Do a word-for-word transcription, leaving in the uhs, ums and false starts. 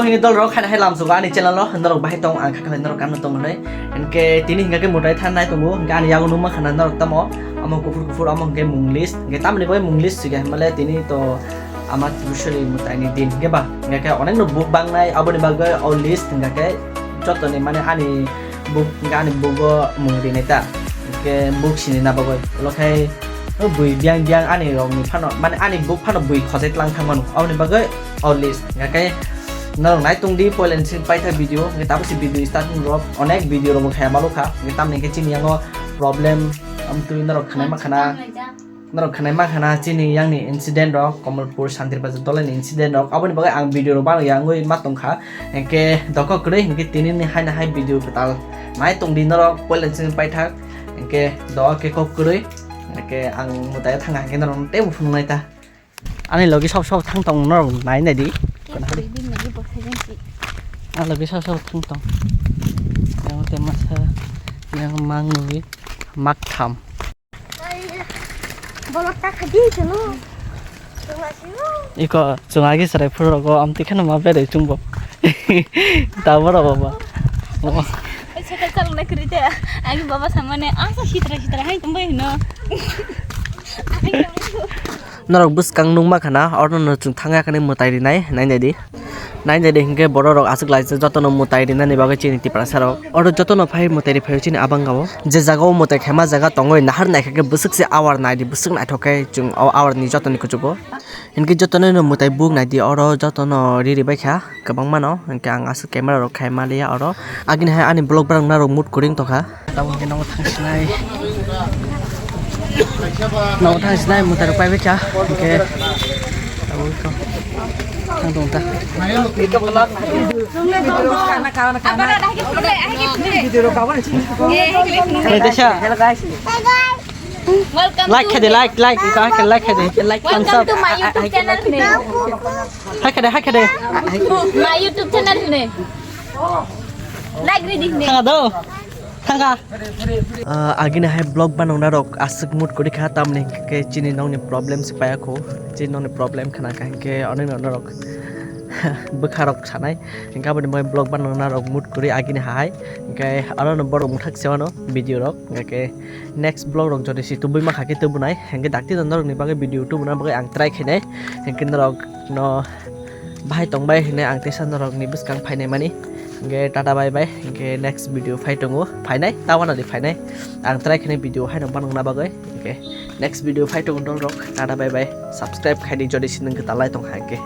Nini dol rok haino hai lamsugo ani channel o, norok bahai tong ang kha khlai norok kano tong hwnwi. Hinkhe tini hinkhe mutai thanai tongo, hinkhe ani yago nukma khana norok tamo, amo kuphur kuphur amo hinkhe mung list, hinkhe tamoni bai mung list sigi hwnmale tini to ama Tripureshwari mwtaini din hinkhe ba, hinkhe onek no book bangnai aboni bagwi o list hinkhe jotoni mane ani book hinkhe ani book o mung rinai ta, hinkhe book sini na bagwi, ulo khai o bui biang biang ani rokni phano mane ani book phano bui khojai tlang thangmano aboni bagwi o list. Hinkhe norok nai tong di, poila ni simi paithak video, hinkhe tabuk se video starting rok, onek video rok bo khaya malo kha, hinkhe tamni hinkhe chini yango problem, amtwi norok khnai ma khana, norok khnai ma khana chini yang ni incident rok, Kamalpur Shantir Bazar dolai ni incident rok, aboni bagwi ang video rok bano yangwi ma tong kha, hinkhe dokhok kwrwi, hinkhe tini ni hai na hai video kwtal nai tong di norok, poila ni simi paithak, hinkhe dokhok kwrwi, hinkhe ang mwtai thang kha, hinkhe norok teibo phunuk nai ta. Ani logi sok sok thang tong norok nai nai di. Khe kwrwi din nai bo khe jang ki. Ani logi sok sok thang tong. Yang te masa yang mang nui mak tham. Bolok ta khadi chalo. Iko chunga gi sarai phuru rogo amtwi kheno ma berwi chungbo. Ta boro baba. Ai, cycle chaloknai kwrwi de. Ani baba samane asa sitra sitra hai tongbai hino. Norok bwskang nukma khana, oro no chwng thangya khani mwtai rinai, nai nai di. Nai nai di hinkhe borok rok aswk laijak jotono mwtai rinani bagwi chini Tiprasa rok. Oro jotono phai mwtai ri phaio chini abangao. Je jaga o mwtai khaima jaga tongwi nahar naikha khe bwswk se awar nai di, bwswk naithok khe chwng o awar ni jotoni kuchugo. Hinkhe jotono no mwtai buk nai di, oro jotono riri bai kha. Kwbangma no, hinkhe ang aswk camera rok khai maliya oro. Agini hai ani vlog barang narok mood kwrwi wng tongkha. Tamo hinkhe nogo thang sinai. Nogo thang sinai mwtai rok pai bai kha. Hinkhe tamo wngkha. Thang tong ta. Hey, Tisha. Welcome. Like to khaidi, like, like, ita khe like khaidi. Like, thumbs up. Welcome to my YouTube channel hune. Hai khaidi, hai khaidi. My YouTube channel hune. Like ridi hune. Thanga do. Thanga. Ah, agini hai vlog banokna rok aswk mood kwrwi kha, tamni hinkhe chini nokni problem se paya kho. Chini nokni problem khana kha hinkhe onek no norok bwkha rok sanai. Hinkhe aboni bagwi vlog banokna rok mood kwrwi agini hai. Hinkhe aro no borok mwthak se mano video rok. Hinkhe next vlog rok jodi si tubui ma kha khe tubunai, hinkhe dakti no norokni bagwi video tubuna bagwi ang try khainai, hinkhe norok no bahai tongbai hinwi ang teisa norokni bwskang phainai mani, hinkhe tata bye bye, hinkhe next video phai tongo, phainai, ta wanadi phainai, ang try khainai video haino banokna bagwi, hinkhe next video phai tongo norok, tata bye bye, subscribe khaidi jodi si nwng kwtal lai tongkha hinkhe.